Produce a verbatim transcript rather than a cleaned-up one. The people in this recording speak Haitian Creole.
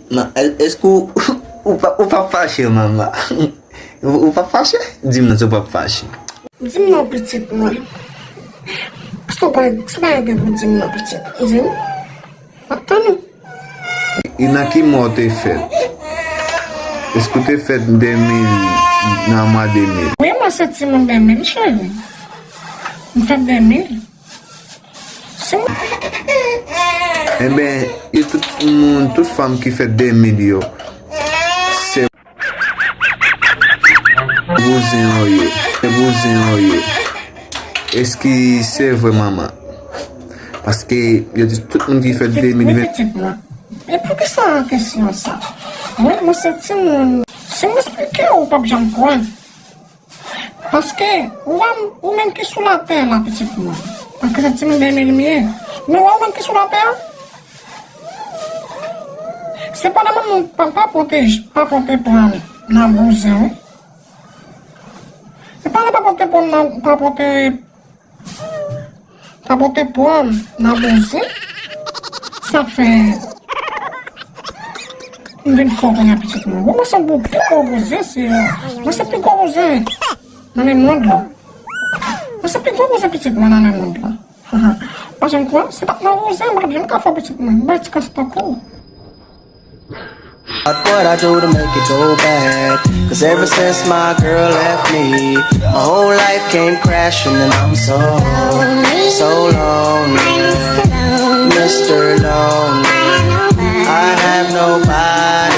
Nan, èske ou, ou, pa, ou p ap fache, manman? Ou, ou p ap fache? Di m non, si w p ap fache. Di m non, pitit mwen. Si w pa, si w pa gen pou di m non, pitit. Di m. M ap tann ou. E nan ki mwa w te fèt? Èske w te fèt de mil, nan mwa de mil? Wi, mwen se timoun de mil, cheri. M fèt de mil. Se mwen. Enben, e tout moun, tout fanm ki fèt de mil yo, se bouzen yo ye. Se bouzen yo ye. Èske se vre, manman? Paske yo di tout moun ki fèt de mil ven. Wi, pitit mwen. E poukisa kesyon sa? Mwen, mwen se timoun. Si m esplike w, ou p ap janm kwè. Paske, ou wè m, ou menm ki sou latè la, pitit mwen. Paske se timoun de mil m ye. Men ou wè ou menm ki sou latè a? Se pa nan moun pa, pa pote, pa pote pran nan bouzen, wi. E pa nan pa pote pran nan, pa pote pa pote pòm nan bouzen. Sa fè m vin fò kounye a, pitit mwen. Bon, mwen se pi gwo bouzen, se, mwen se pi gwo bouzen nan lemond lan. Mwen se pi gwo bouzen, pitit mwen, nan lemond lan. Pa janm kwè, se pa t nan bouzen, mwen pa t janm ka fò, pitit mwen. Bay ti kras tankou. But what I do to make it go back? Cause ever since my girl left me, my whole life came crashing and I'm so, so lonely. Mister Lonely, I have nobody.